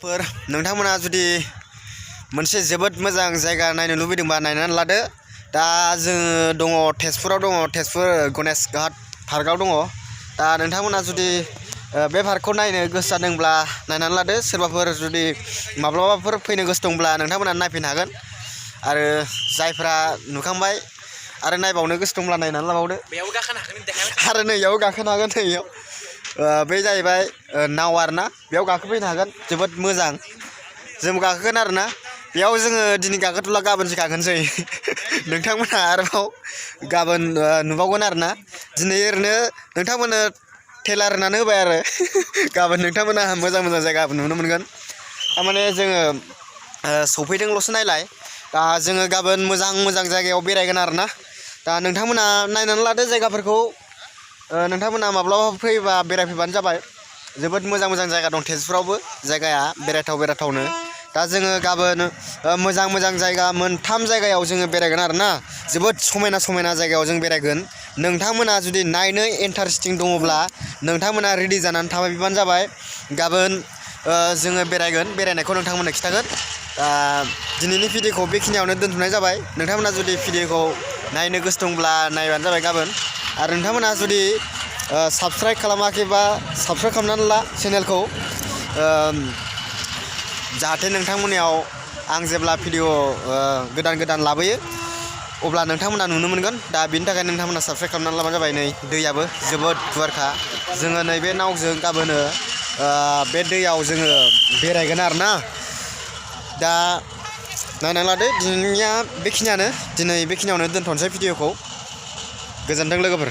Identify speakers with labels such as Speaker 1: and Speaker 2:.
Speaker 1: लोगोफोर नोंथांमोना जुदि मोनसे जोबोद मोजां जायगा नायनो लुबैदोंबा नायनानै लादो। दा जोङो दङ तेजपुराव दङ, तेजपुर गणेश घाट पार्कआव दङ। दा नोंथांमोना जुदि बे पार्कखौ नायनो गोसो जादोंब्ला नायनानै लादो। सोरबाफोर जुदि माब्लाबाफोर फैनो गोसो दंब्ला नोंथांमोना नायफैनो हागोन। आरो जायफ्रा नुखांबाय आरो नायबावनो गोसो दंब्ला नायनानै लाबावदो।
Speaker 2: बेयाव गाखोनो हागोन
Speaker 1: आरो नैयाव गाखोनो हागोन। नैयाव बे जाहैबाय नाव आरोना, बेयाव गाखोफैनो हागोन। जोबोद मोजां, जोंबो गाखोगोन आरोना। बेयाव जोङो दिनै गाखोथ'ला, गाबोनसो गाखोनोसै। नोंथांमोनहा आरोबाव गाबोन नुबावगोन आरोना। दिनै ओरैनो नोंथांमोननो टेलार होनानै होबाय आरो गाबोन नोंथांमोना मोजां मोजां जायगा नुनो मोनगोन। थारमाने जोङो सफैदोंल'सो नायलाय। दा जोङो गाबोन मोजां मोजां जायगायाव बेरायगोन आरोना। दा नोंथांमोना नायनानै लादो जायगाफोरखौ। नोंथांमोना माब्लाबा फैबा बेरायफैबानो जाबाय। जोबोद मोजां मोजां जायगा दं तेजपुरावबो, जायगाया बेरायथावनो। दा जोङो गाबोन मोजां मोजां जायगा 3 जायगायाव जोङो बेरायगोन आरोना। जोबोद समायना समायना जायगायाव जों बेरायगोन। नोंथांमोना जुदि नायनो इन्टारेस्टिं दङब्ला नोंथांमोना रेडि जानानै थाफैबानो जाबाय। गाबोन जोङो बेरायगोन, बेरायनायखौ नोंथांमोननो खिन्थागोन। दिनैनि भिडिअखौ बेखिनियावनो दोनथ'नाय जाबाय। नोंथांमोना जुदि भिडिअखौ नायनो गोसो दंब्ला नायबानो जाबाय गाबोन। आरो नोंथांमोना जुदि साबस्क्राइब खालामाखैबा साबस्क्राइब खालामनानै ला चेनेलखौ, जाहाथे नोंथांमोननियाव आं जेब्ला भिडिअ गोदान गोदान लाबोयो अब्ला नोंथांमोना नुनो मोनगोन। दा बेनि थाखाय नोंथांमोना साबस्क्राइब खालामनानै लाबानो जाबाय। नै दैयाबो जोबोद गुवारखा। जोङो नैबे नावजों गाबोनो बे दैयाव जोङो बेरायगोन आरोना। दा नायनानै लादो। दिनैनिया बेखिनियावनो दोनथ'नोसै भिडिअखौ। गोजोन्थों लोगोफोर।